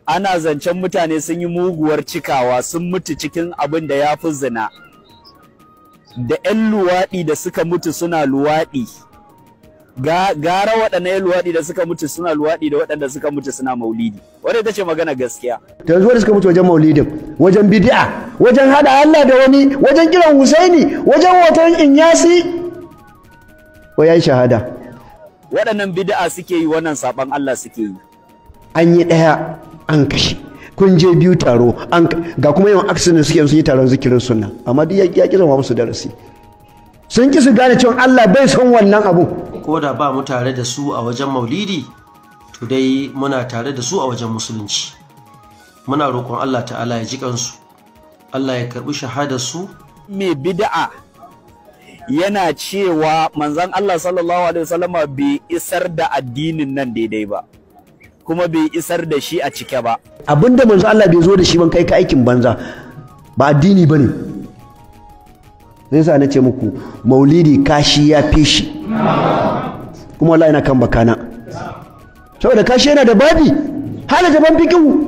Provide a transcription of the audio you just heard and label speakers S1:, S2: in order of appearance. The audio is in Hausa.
S1: Ana zancen mutane sun yi muguwar cikawa, sun mutu cikin abin da ya fi zina. Da 'yan luwaɗi da suka mutu suna luwaɗi, gara waɗannan 'yan luwaɗi da suka mutu suna luwaɗi da waɗanda suka mutu suna maulidi. Wadda ita ce magana gaskiya.
S2: To yanzu wanda suka mutu wajen maulidin, wajen bid'a, wajen haɗa Allah da wani, wajen kiran Husaini, wajen hoton Inyasi, wai yayi shahada.
S1: Waɗannan bid'a suke yi, wannan saɓan Allah suke yi.
S2: An yi ɗaya an kashe, kun je biyu taro an ga kuma yawan accident suke sun yi taron zikirin sunna, amma duk ya ki zama musu darasi. Sun ki su gane cewa Allah bai son wannan abu.
S3: Ko da ba mu tare da su a wajen maulidi, to dai muna tare da su a wajen musulunci. Muna roƙon Allah ta'ala ya ji kansu, Allah ya karɓi shahadar su.
S1: Mai bid'a yana cewa manzon Allah sallallahu alaihi wasallama bai isar da addinin nan daidai ba, kuma bai isar da shi a cike ba.
S2: Abinda manzo Allah bai zo da shi ban kai ka aikin banza, ba addini bane. Zai sa na ce muku maulidi kashi ya fi shi, kuma wallahi ina kan bakana, saboda kashi yana da babi hala gaban fikihu.